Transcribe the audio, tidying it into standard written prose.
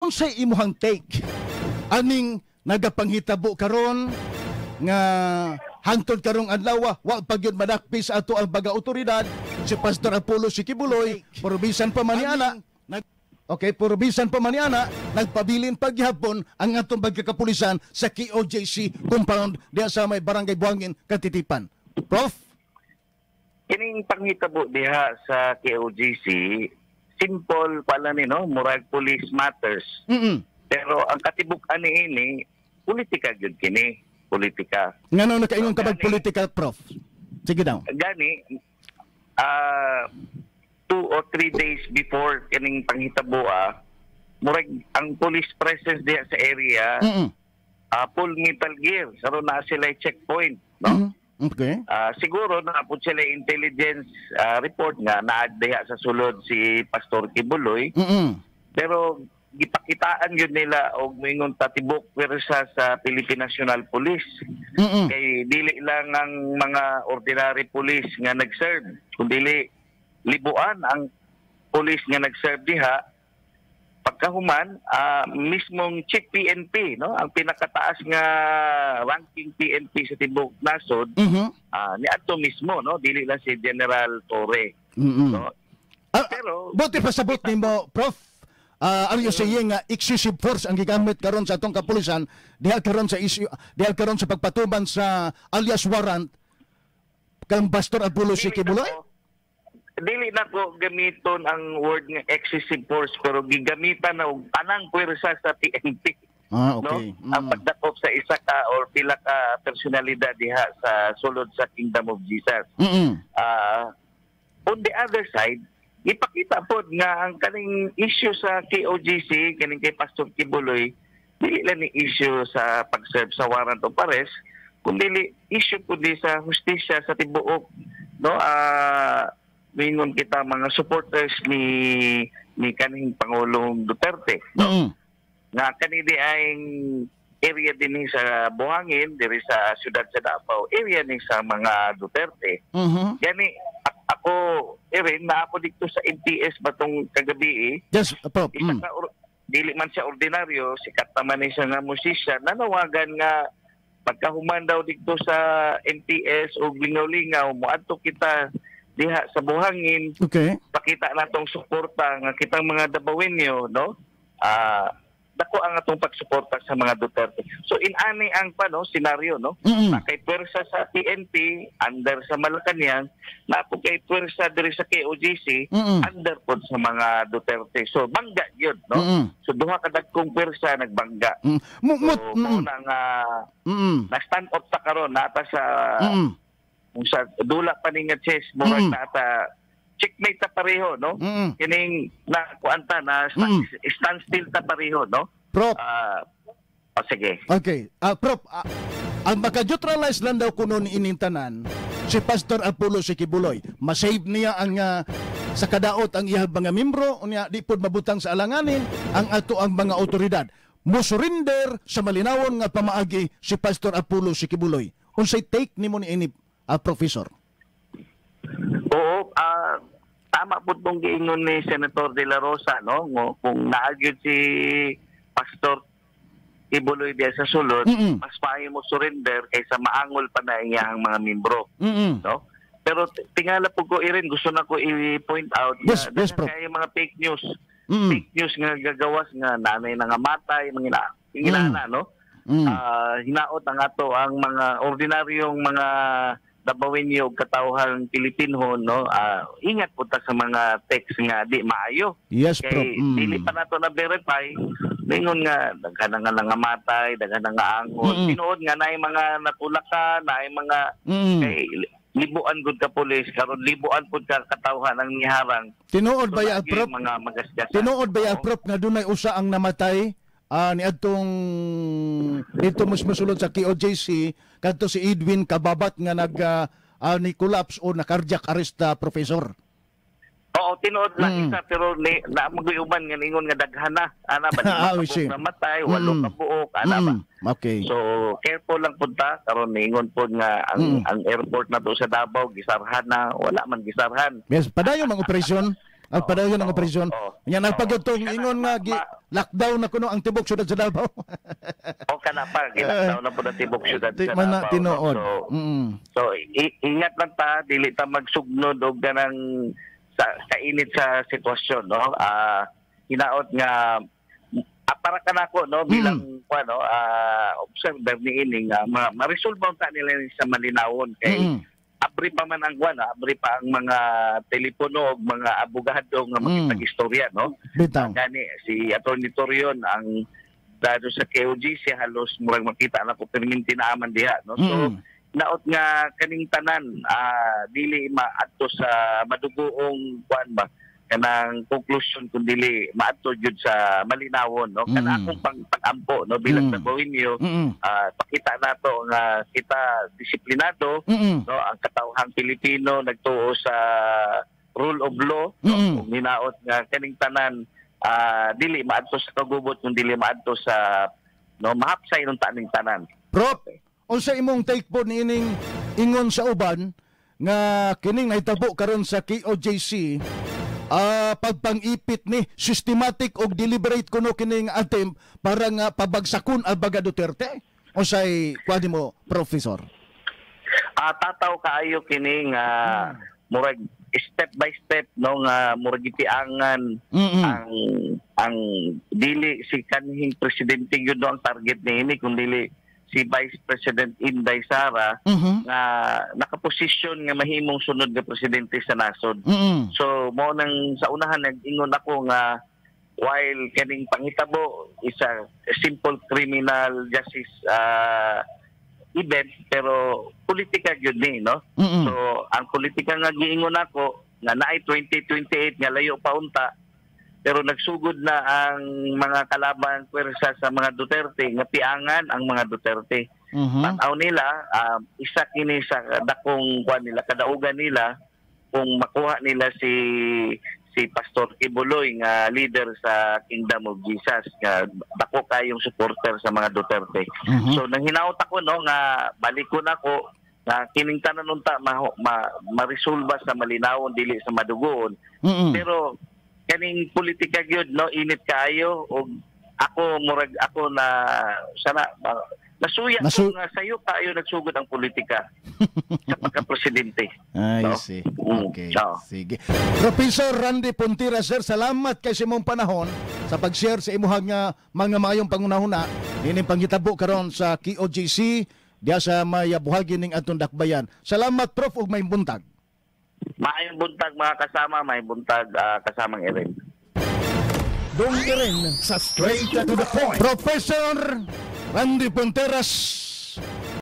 Unsay imuhang take aning nagapanghitabo karon nga hangtod karong adlaw wa pa gyud madakpi sa ato ang baga otoridad si Pastor Apollo C. Quiboloy, pero bisan pa man ni ana Okay, pero bisan pa man ni ana, nagpabilin paghapon ang atong pagkakapulisan sa KOJC compound diha sa may Barangay Buhangin, Catitipan. Prof? Kining panghitabo diha sa KOJC, simple pala ni, no, murag police matters. Pero ang katibuk-an niini, politika gyud kini, politika. Ngano nakaingon ka politika, Prof? Sige daw. Gani 2 or 3 days before kining panghitabo, murag ang police presence diha sa area, full metal gear karon, naa sila checkpoint, no? Siguro naa pod sila intelligence report nga naa diha sa sulod si Pastor Quiboloy, pero gipakitaan yun nila og moingon ta tibok pwersa sa Philippine National Police, kay dili lang ang mga ordinary police nga nag-serve kundi libuan ang police nga nag-serve diha. Pagkahuman, mismong chief PNP, no, ang pinakataas nga ranking PNP sa tibok nasod, niadto mismo, no, dili lang si General Torre, no? Pero Buti pasabot nimo, Prof. Are you saying nga excessive force ang gigamit karon sa atong kapulisan diha karon sa issue, diha karon sa pagpatuman sa alias warrant kang Pastor Apollo C. Dili Quiboloy? Dili na ko gamiton ang word nga excessive force, pero gigamitan na og tanang puwersa sa PNP, no? Ang pagdakop sa isa ka or pila ka personalidad diha sa sulod sa Kingdom of Jesus. On the other side, ipakita pod nga ang kaning issue sa KOJC, kaning kay Pastor Quiboloy, dili lang ni issue sa pag-serve sa warrant of arrest, kundi issue pod di sa hustisya sa tibuok, no, mingon kita mga supporters ni kanhing Pangulong Duterte, no, nga kani di ay area din ni sa Buhangin diri sa siyudad sa Davao, area ni sa mga Duterte. Gani ako Erin, na ako dito sa MTS batong kagabi eh. Yes, Prof. Isa ka dili man siya ordinaryo, sikat naman ni siya nga musician, nanawagan nga pagkahuman daw dito sa MTS o lingaw-lingaw, moadto kita diha sa Buhangin, pakita natong suporta nga kitang mga Dabawenyo, no, dako ang atong pagsuporta sa mga Duterte. So inani ang pa, no, senaryo, no, na kay puwersa sa PNP under sa Malacanang, na ako kay puwersa diri sa KOJC under pod sa mga Duterte. So bangga yun, no? So duha ka dagkong puwersa nagbangga. So mao na nga na stand off ta karon, nata sa kung sa dula pa ni nga chess, murag nata checkmate ta pareho, no? Kining na kuan ta na stand still ta pareho, no? Prof. Oh, sige. Okay. Prof, ang maka-neutralize lang daw kuno ni ining tanan si Pastor Apollo C. Quiboloy. Ma-save niya ang sa kadaot ang iyang mga membro, unya di pod mabutang sa alanganin ang ato ang mga otoridad. Mo surrender sa malinawon nga pamaagi si Pastor Apollo C. Quiboloy. Unsay take nimo ni ini, Professor? Oo, tama po itong giingon ni Senator De La Rosa, no? Kung naa gyud si Pastor Quiboloy diya sa sulod, mas maayo mo surrender kaysa maangol pa na iyang mga membro, no? Pero tingala po ko irin, gusto na ko i-point out na Yes, Prof. kaya yung mga fake news, fake news nga gagawas nga nanay na nga matay, mga ina, no? Hinaot ang ato ang mga ordinaryong mga Dabawenyo ug katawhan Pilipino, no, ingat po ta sa mga text nga di maayo Yes, Prof. kay dili pa nato na verify. Ningon nga daghan na nga nangamatay, daghan na nga angol. Tinuod nga naay mga natulakan, naay mga kay libuan gud ka pulis karon, libuan pud ka katawhan ang niharang. Tinuod ba So, ya, lagi Prof? mga magasgasan. Tinuod ba ya, Oo. Prof, nga dunay usa ang namatay niadtong dito mismo sulod sa KOJC, kadto si Edwin Kababat nga nag ni collapse o na cardiac arrest, Professor? Oo, tinuod lang isa, pero ni na uban nga ningon nga daghan na. Ana ba, 5 ka I see. buok namatay, 8 ka buok, ana ba. So careful lang pud ta karon. Ningon pud nga ang ang airport na to sa Davao gisarhan na, wala man gisarhan. Yes, padayon mang operasyon. Ang padayon ang operasyon. Nya nagpagod tong ingon nga lockdown na kuno ang tibok syudad sa Davao. O kana pa gi-lockdown na po na tibok syudad Di sa man na Davao, no? tinuod. So, So ingat lang ta, dili ta magsugnod og ganang sa kainit sa sitwasyon, no? Hinaot nga para kanako, no, bilang kuan, no, observer niini nga ma-resolve ta nila ni sa malinawon kay abri pa man ang kuan, abri pa ang mga telepono ug mga abogado nga makipag-istorya, no? Gani si Attorney Torion ang dado sa KOJC, halos murag makita na ko perminti na aman diha, no? So naot nga kaning tanan dili maadto sa madugoong kuan ba kanang conclusion kun dili maadto jud sa malinawon, no? Kana akong pang-ampo, no, bilang Dabawenyo, pakita nato nga kita disiplinado, no, ang katawhang Pilipino nagtuo sa rule of law, no? Ug hinaot nga kaning tanan dili maadto sa kagubot kun dili maadto sa, no, mahapsay nung taning tanan. Prof, unsa imong take po niining ingon sa uban nga kining nahitabo karon sa KOJC, pagpang-ipit ni, systematic og deliberate kuno kining attempt para nga pabagsakon ang baga Duterte? Unsay kuan mo, Professor? Tataw kaayo kini nga murag step by step, no, nga murag gitiangan ang dili si kanhing presidente yun, no, ang target niini kun dili si Vice President Inday Sara nga nakaposisyon nga mahimong sunod nga presidente sa nasod. So mao nang sa unahan nag-ingon ako nga while kaning panghitabo is a simple criminal justice event, pero politika gyud ni, no? So ang politika nga giingon ako nga naay 2028 nga layo pa unta, pero nagsugod na ang mga kalaban pwersa sa mga Duterte nga piangan ang mga Duterte. Tan-aw nila, isa kini sa dakong kuan nila, kadaugan nila kung makuha nila si si Pastor Quiboloy nga leader sa Kingdom of Jesus nga dako kayong supporter sa mga Duterte. So nanghinaot ako, no, nga balikon ako nga kining tanan unta ma-resolba sa malinawon, dili sa madugoon. Pero kaning politika gyud, no, init kaayo og ako murag ako na sana nasuya ko nga sayo kaayo nagsugod ang politika sa pagka-presidente. I No? see. Okay. Oo. Sige. Professor Randy Pontira, sir, salamat kay sa imong panahon sa pag-share sa imuhang nga mga maayong pangunahuna nining panghitabo karon sa KOJC diha sa may buhagi ning atong dakbayan. Salamat, Prof, ug may buntag. Maayong buntag, mga kasama, maayong buntag, kasamang Eren. Dong Eren sa Straight to the Point. Professor Randy Ponteras.